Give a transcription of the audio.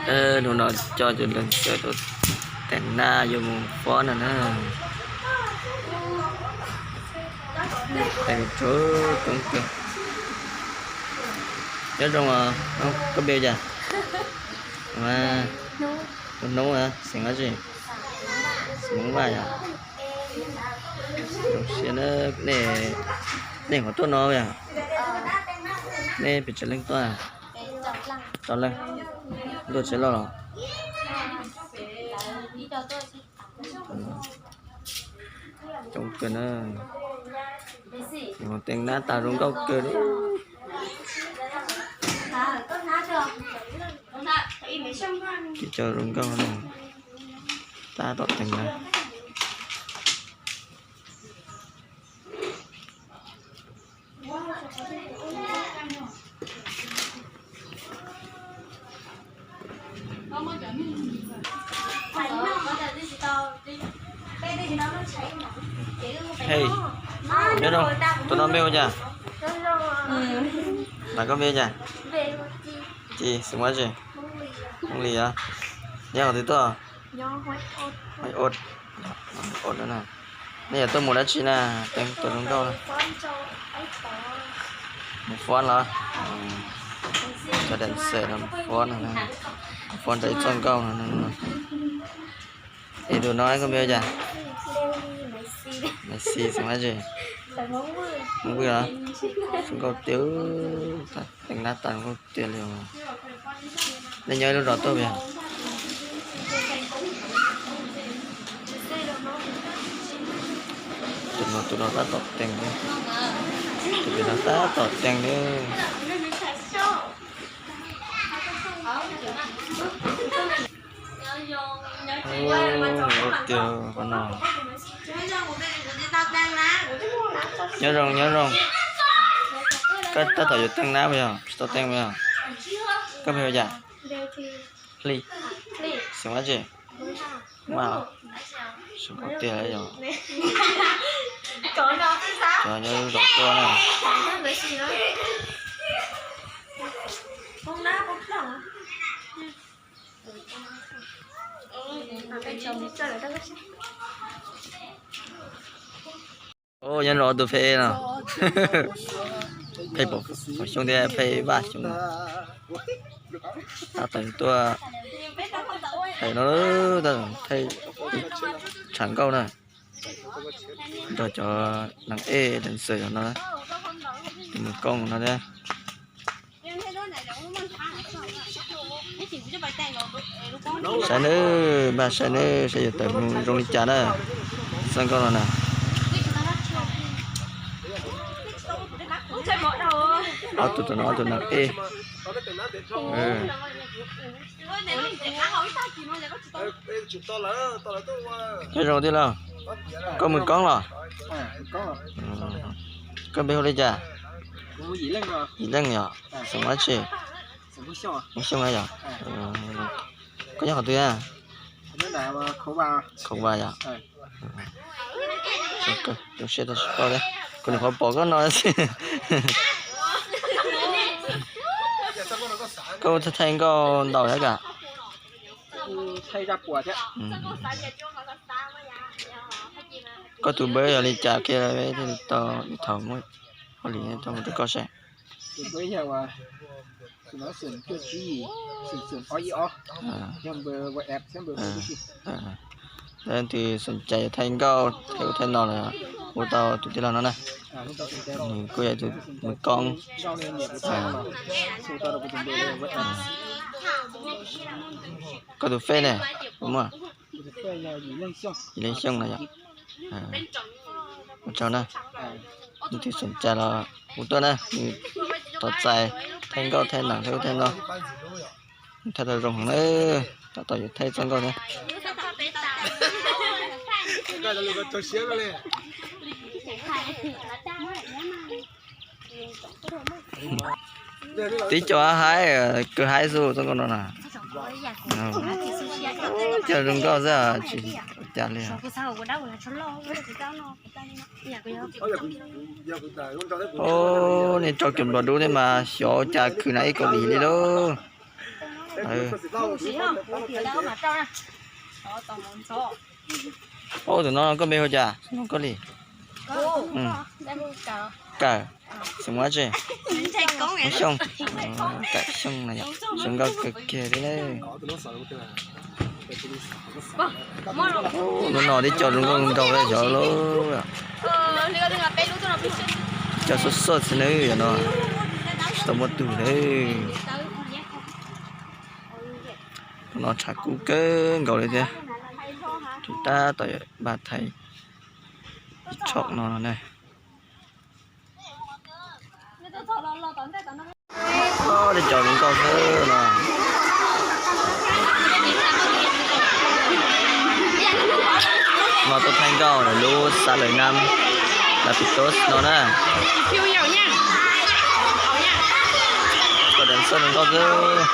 Hnub no coj cov leej txiv tuaj teem nab yuav mus fob no na. Teem rau coob kawg. Nyob zoo, koj npe cas? Hnub, xeem dab tsi? Xeem Vaj yom. Zoo siab na. Nej qhov tuaj no yom? Nej pes tsawg leej tuaj? Rau leej. Ntuj tsev loj los? Coob kawg na. Teem nab tas zoo nkauj kawg li. Kis cov zoo nkauj no. Tab tom teem na. Hey, nyob zoo, tus no npe hu cas? Lam koj npe cas? Ci, xeem Vaj tsi? Hmoob Lis os. Nyob qhov twg tuaj? Ua, ua no. Nej yuav tuaj mus dab tsi na? Teem tus zoo nkauj na. Mus fob los? Cov dancer no mus fob no, fob nrog ib txoj nkauj no. Es tus no koj npe hu cas? Maiv Xis, xeem Vaj tsi? Hmoob Vwj los? Zoo nkauj tiag, teem nab tas zoo nkauj tiag li os. Nej nyob ib lub zos tuaj puas yog? Tus no, tus no tab tom teem, tus no tab tom teem li. Tiag qhov no. Nyob zoo, nyob zoo. Koj tab tom yuav teem nab puas yog? Tsis tau teem puas yog? Koj npe hu cas? Hli. Xeem Vaj tsi? Vaj. Zoo nkauj tiag yom. Cov nyob lub zos tuaj na. Nyob rau tus Phe no. Phe Pom Xyooj thiab Phe Vaj Xyooj. Tab tom tuaj thaij no, thaij tshav nkauj na. Nrog cov neeg ej dancer no, tus Mus Koob no thiab. Saib nawb, npaj saib nawb, saib yuav tawm mus zoo li cas na. Txoj nkauj no na. Ob tug, tus no ob tug neeg ej. Nyob zoo tij laug, koj Mus Koob los? Koj npe hu li cas? Yim Leej yom, xeem dab tsi? Hmoob Xyooj yom. Koj nyob qhov twg? Khov Vas yom. Zoo siab tau sib paub thiab, kuv nyuam qhuav pom koj no xwb. Koj thaij nkauj ntau thiab kam? Koj tus npawb yog li cas kiag thiaj li tau ib thaum muaj hauj lwm tau mus rau koj saib? Leej twg xoom cai yuav thaij nkauj thaij ub thaij no los hu tau tus tij laug no na. Nws kuj yog tus Mus Koob. Koj tus fej ne? Puas muaj? Yim Leej Xyooj no yom. Ua tsaug na. Leej twg xoom cai los hu tuaj na, nws tos txais thaij nkauj thaij nees thaij ub thaij no. Thaij tau zoo heev na, tab tom yuav thaij txoj nkauj thiab. Tib co haib, kwv haib xwb txoj nkauj no na. Cog zoo nkauj xwb tsis ua cas li. Ub, nej rau cov nplua dub thiab mas xyov ua cas khwv na ib Kaus Lim li lauj. Ub, tus no koj npe hu cas? Koj li. Kawm. Xeem Muas tsi? Hmoob Xyooj. Kawm Xyooj no yom. Zoo nkauj kawg kiag li na. Lub no tib co zoo nkauj nkaus li cov lub. Cov xub xub xwb nawb, yog no tsis tau muaj tug li. Tus no tshav kub kawg nkaus li thiab. Tus tab tom npaj thaij ib tshooj no no na. Li cov zoo nkauj xwb no. No tuaj thaij nkauj lub xab lawm nam, lawv pis tos no na. Cov deev xwb zoo nkauj xwb.